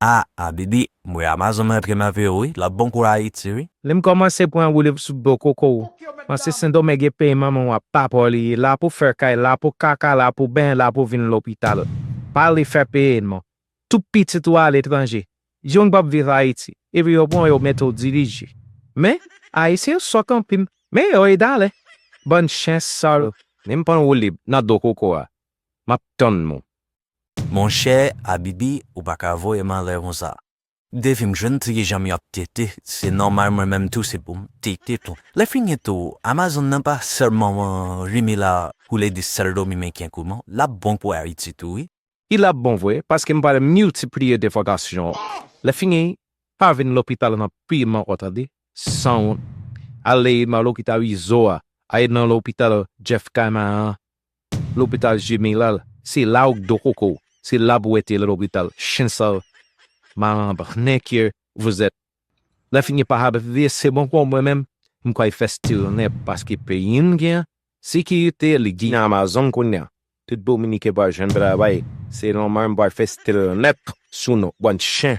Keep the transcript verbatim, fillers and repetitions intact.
A, Abibi, m wè Amazon rantre nan vi w wi, l ap bon pou Ayiti wi. Lè m kòmanse pran woulib sou do koko w, panse Sendomeng e peyi manman w ap papa w li ye, la pou fè kay, la pou kaka, la pou benyen, la pou vin lopital. Pale fè peye non. Tout pitit ou aletranje. Youn p ap viv Ayiti. Epi yo pran yo mete w dirije. Men, Ayisyen yo sòt anpil. Men yo edale. Bann chen sal. Men m pran woulib nan do koko a. M ap tann nou. Monchè, Abibi, ou pa ka voye m anlè konsa. Depi m jwenn ti janm y ap tete, se nòmal mwen menm tou se pou m tete tou. Lè fini tou, Amazon nan pa sèlman rime la pou lede sèl Domimenken kouman, l ap bon pou Ayiti tou wi. I l ap bon vre, paske m pral miltipliye defòkasyon an. Lè fini, pa vin lopital nan peyi m ankò tande, sanwont. Ale nan lopital Izo a, ale nan lopital Jeff Kama an, lopital Jimilal, se la ou k do koko w, se la pou w rete lopital chen sal, malandren ke vous êtes. Lè fini pa ap veye se bon pou mwen menm, m kway fè stil nèt paske peyi m gen sekirite li gen Amazon kounye a. Tout Dominiken pral jwenn travay, se nòmal m pral fè stil nèt sou nou, bann chen.